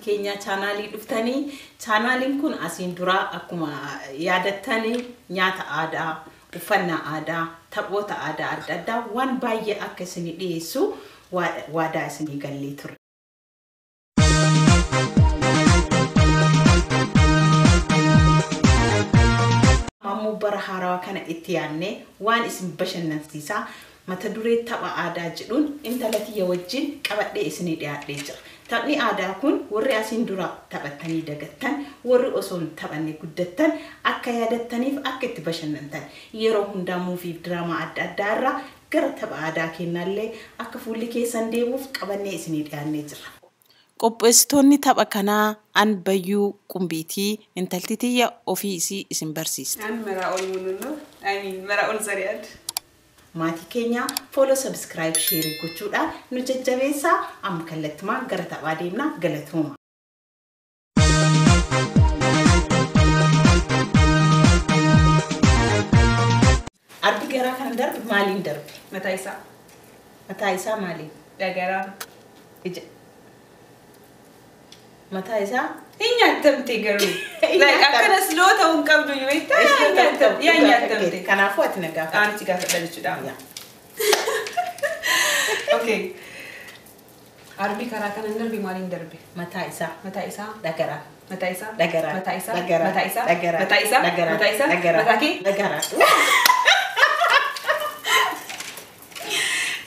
keenyaa chaanaalii dhuftanii. Chaanaaliin kun asiin duraa akkuma yaadattanii nyaata aadaa, uffannaa aadaa, taphoota aadaa adda addaa waan baay'ee akka isinii dhiyeessu waadaa isinii gallee ture. Ammoo bara haarawaa kana itti yaadnee waan isin bashannansiisaa mata duree tapha aadaa jedhuun intala tiyya wajjin qabadhee isinii dhiyaadhee jira. Taphni aadaa kun warri asiin dura taphattanii dagattan, warri osoo hin taphanne guddattan akka yaadattaniif akka itti bashannantan yeroo hundaa muuviif diraamaa adda addaa irraa gara tapha aadaa kennallee akka fuulli keessan deemuuf qabannee isinii dhiyaannee jira. Qopheessitoonni tapha kanaa an Bayyuu Qumbiitii intalti tiyya ofii isii isin barsiista. An Maraa'ol Mul'unnoo, I mean Maraa'ol Zariyaad. Maatii keenya follow, subscribe, share gochuudhaan nu jajjabeessaa. Amma kallattumaan gara taphaa deemna. Galatooma. Arbi garaa kana darbe maaliin darbe? Mataa isaa. Mataa isaa maaliin? Dhagaraa. Ija. Mataa isaa? Hin nyaatamte garuu. Like akkana slow ta'uu hin qabdu yoo beektaa hin nyaatamte. Yaa nyaatamte. Kanaafuu ati na gaafadhu. Ani si gaafadha jechuudha. Okay. Arbi karaa kana darbe maaliin darbe? Mataa isaa. Mataa isaa. Dhagaraa. Mataa isaa. Dhagaraa. Mataa isaa. Dhagaraa. Mataa isaa. Dhagaraa. Mataa isaa. Dhagaraa. Mataa isaa. Dhagaraa. Mataa kee. Dhagaraa.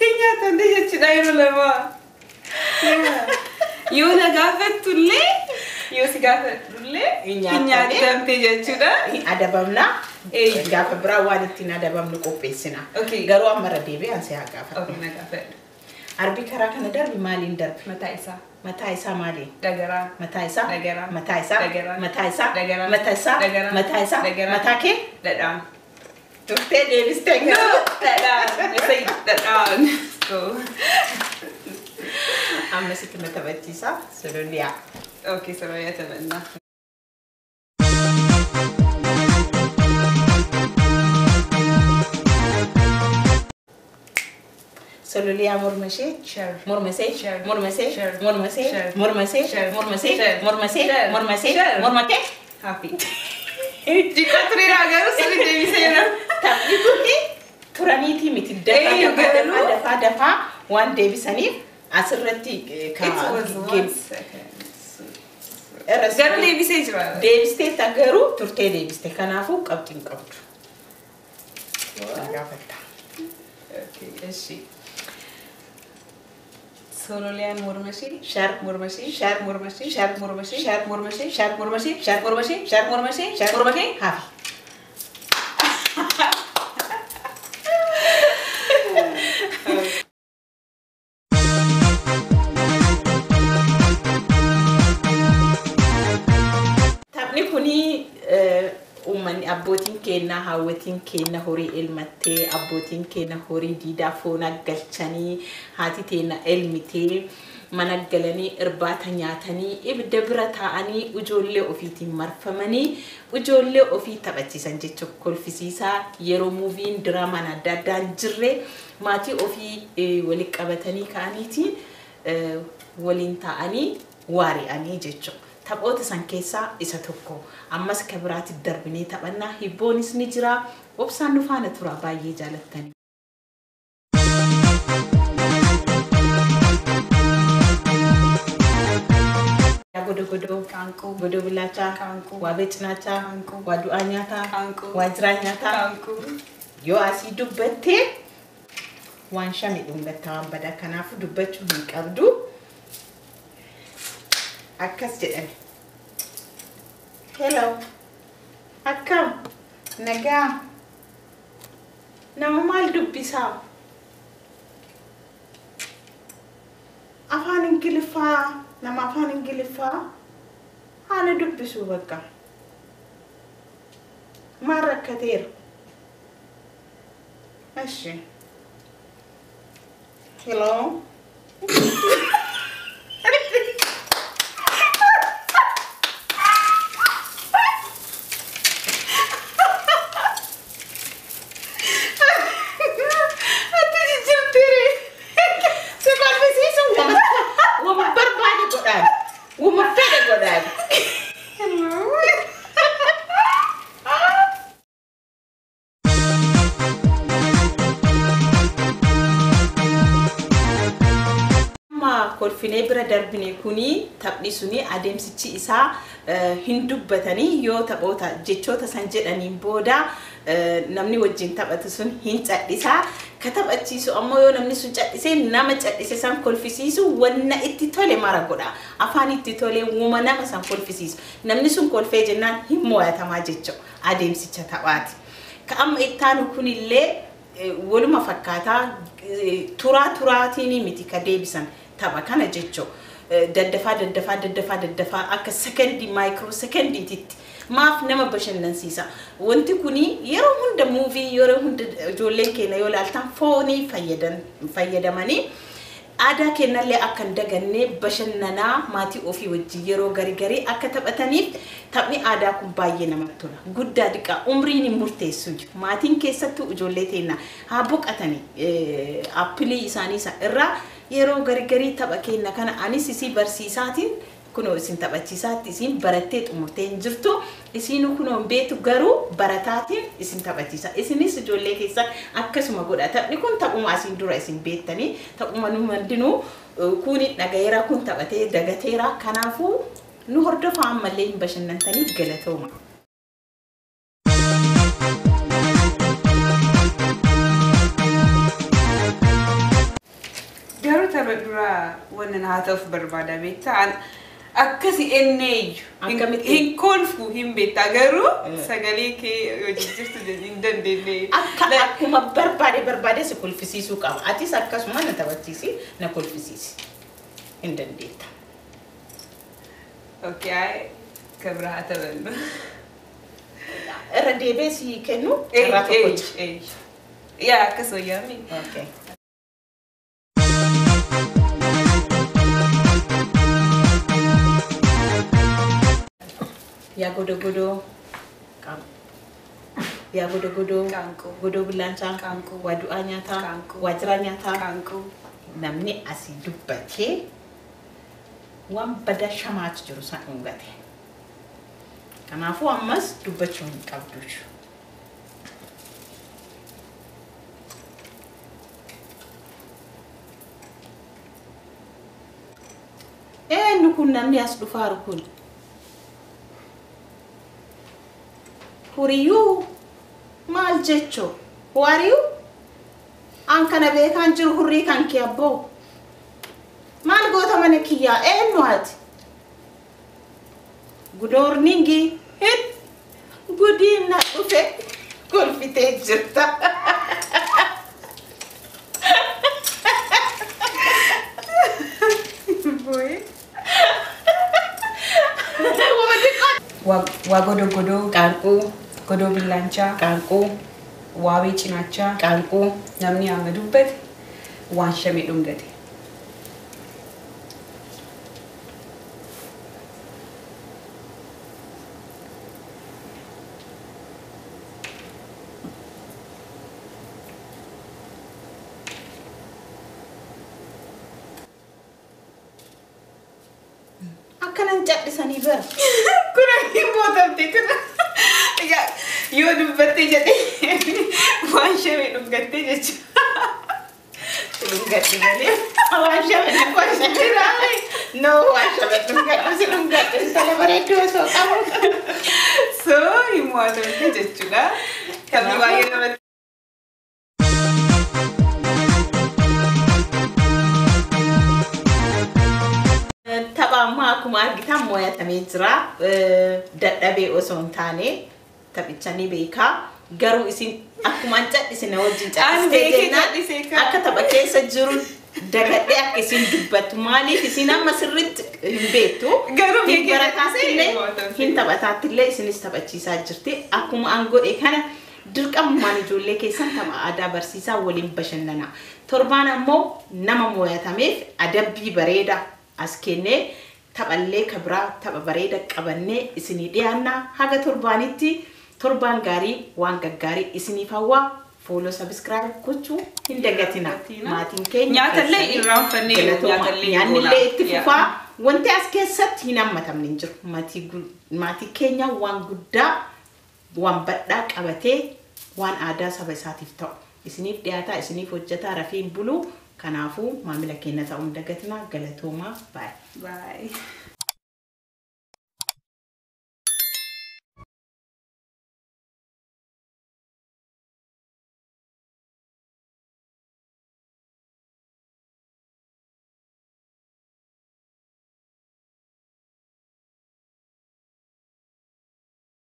Hin nyaatamte jechuudha yeroo lama. Yoo na gaafattullee yoo si gaafadhullee Hin hin nyaatamte jechuudha. Adabamna. Ee. Gaafa biraa waan ittiin adabamnu qopheessina. Okay. Garuu amma irra deebi'ee an si haa gaafadhu. Okay, na gaafadhu. Arbi karaa kana darbe maaliin darbe? Mataa isaa. Mataa isaa maaliin? Dhagaraa. Mataa isaa. Dhagaraa. Mataa isaa. Dhagaraa. Mataa isaa. Dhagaraa. Mataa isaa. Dhagaraa. Mataa isaa. Dhagaraa. Mataa kee. Dhadhaan. Turtee deebistee No, garuu. dhadhaan. Isa dhadhaan. So, Amma sitti na taphachiisa. Sololiyaa. okay, Soraya taphannaa. Sololiyaa morma ishee. Share. Morma ishee. Share. Morma ishee. Share. Morma ishee. Share. Morma ishee. Share. Morma ishee. Share. Morma ishee. Share. Morma ishee. Share. Morma kee. Happy. Xiqqoo tureera garuu sirrii deebiseera. Taphni kun turaniitii miti dafaa Eeyyuu dafaa dafaa garuu- dafaa dafaa waan deebisaniif asirratti It was one second. Garuu deebisee jira. Deebistee garuu turtee deebiste, kanaafuu qabxii hin qabdu. Na gaafatta. Okay, እሺ. Sololiyaan morma ishee. Shar. Morma ishee. Shar. Morma ishee. Shar. Morma ishee. Shar. Morma ishee. Shar. Morma ishee. Shar. Morma ishee. Shar. Morma ishee. Shar. Morma kee. Hafi. Taphni kuni uummanni abbootiin keenya, haawwatiin keenya horii elmattee, abbootiin keenya horii diidaa foon galchanii, haati teenya elmitee, mana galanii irbaata nyaatanii, ibidda bira taa'anii, ijoollee ofiitiin marfamanii ijoollee ofii taphachiisan jechuudha. Kolfisiisaa yeroo muuviin diraamaan adda addaa hin jirre maatii ofii walitti qabatanii ka'aniitiin waliin taa'anii waari'anii jechuudha. Taphoota san keessaa isa tokko. Ammas ka biraatti darbinee taphannaa. Hibboonis ni jira. Obsaan nu faana tura, baay'ee jaalattanii. Godoo godoo. Qaanquu. Godoo bilaachaa. Qaanquu. Waa beecinaachaa. Qaanquu. Waa du'aa nyaataa. Qaanquu. Waa jiraa nyaataa. Qaanquu. Yoo asii dubbattee waan shami dhungatta, waan badaa, kanaafuu dubbachuu hin qabdu. Akkas jedhame. Hello. Akkam? Nagaa. Nama maal dubbisaa? Afaan Ingiliffaa. Nama afaan Ingiliffaa haala dubbisuu bakka. Maal rakkateera? እሺ. Hello. Ati jijjiirteere. Si kolfisiisu wama barbaade godhaan. Wama fedhe. Kolfinee bira darbine kuni taphni suni adeemsichi isaa hin dubbatanii yoo taphoota jechoota san jedhaniin booda namni wajjin taphatu sun hin cadhisaa. Ka taphachiisu ammoo yoo namni sun cadhisee nama cadhise san kolfisiisu wanna itti tole mara godha. Afaan itti tole uuma nama san kolfisiisu. Namni sun kolfee jennaan hin mo'atamaa jechuudha adeemsicha taphaati. Ka amma ittaanu kunillee waluma fakkaataa turaa turaatiin miti ka deebisan tapha kana jechuudha. Daddafaa daddafaa daddafaa daddafaa akka sekendii maayikiroo sekendiititti maaf nama bashannansiisa. Wanti kuni yeroo hunda muuvii yeroo hunda ijoolleen keenya yoo ilaaltan foonii fayyadamanii aadaa keenyallee akka hin dagannee bashannanaa maatii ofii wajjin yeroo garii garii akka taphataniif taphni aadaa kun baay'ee namatti tola. Guddaa diqaa umriin hin murteessu. Maatiin keessattuu ijoollee teenya haa boqotanii aappilii isaanii irraa yeroo garii garii tapha keenya kana anis isii barsiisaatiin kunoo isin taphachiisaatti isin barattee xumurtee hin jirtu isin kunoo hin beektu garuu barataatiin isin taphachiisa. Isinis ijoollee keessan akkasuma godha. Taphni kun taphuma asiin dura isin beektanii taphuma nu hundinuu kun dhagayeera kun taphatee dagateera. Kanaafuu nu hordofaa ammallee hin bashannantanii galatooma. Garuu tapha duraa wannan haa ta'uuf barbaada beektaa. Akkasi ennee hin kolfu hin beektaa garuu sagalee kee hojii jirtu hin dandeenye. Akka akkuma barbaade barbaade si kolfisiisuu qaba. Atis akkasuma na taphachiisi na kolfisiisi. Hin dandeetta. Okay, kabira haa taphannu. Irra deebee si kennu irraa tokkocha. Yaa akkas wayyaami. Okay. Yaa godoo godoo yaa godoo godoo godoo billaanchaa waa du'aa nyaataa waa jiraa nyaataa namni asii dubbatee waan badaa shamaatu jiru san dhungate. Kanaafuu ammas dubbachuu hin qabdu. Eenyu kun namni as dhufaaru kun? Huriyyuu maal jechuu? Who are you? An kana beekaan jiru hurrii kan kee abboo. Maal goota mana kiyyaa eenyu ati? Good morning. Hit. Gudiin na dhufe kolfitee jirta. Waa godoo godoo Qaanquu. Godoo billaanchaa Qaanquu. Waabee cinaachaa Qaanquu. Namni amma dubbate waan shamee dhungate. Akkanan cadhisanii bara. Kun hin mootamte kana. Yoo dubbattee jedhee waan shamee dhungattee jechuudha. Dhungadhi malee waan shamee dhungadhi. No waan shamee dhungadhu si dhungadhu intala bareedduu osoo qabu. So hin mootamte jechuudha. Taphni baay'ee namatti. Tapha ammaa akkuma argitan mo'atamee jira. Dadhabee osoo hin taane taphicha ni beekaa. Garuu isin akkuma cadhisine wajjin cadhistee jennaan akka tapha keessa jiru dagadhee akka isin dubbattu maaliif isin amma sirriitti hin beektu. Garuu Hin barataattillee hin taphataattillee isinis taphachiisaa jirti. Akkuma an godhe kana dirqamummaan ijoollee keessan tapha aadaa barsiisaa waliin bashannana. Torbaan ammoo nama mo'atameef adabbii bareedaa as kennee taphallee kabiraa tapha bareeda qabannee isinii dhiyaannaa haga torbaanitti torbaan gaarii waan gaggaarii isiniif hawwaa fooloo sabiskiraayib gochuu hin dagatina. Maatiin keenya Nyaatallee irraanfannee nyaatallee nyaannillee itti fufaa wanti as keessatti hin hammatamne hin jiru. Maatii keenya waan guddaa waan badhaa qabatee waan aadaa saba isaatiif ta'u isiniif dhiyaataa isiniif hojjetaa rafee hin buluu. Kanaafuu maamila keenya ta'uun dagatina. Galatoomaa, baay'ee. Baay'ee.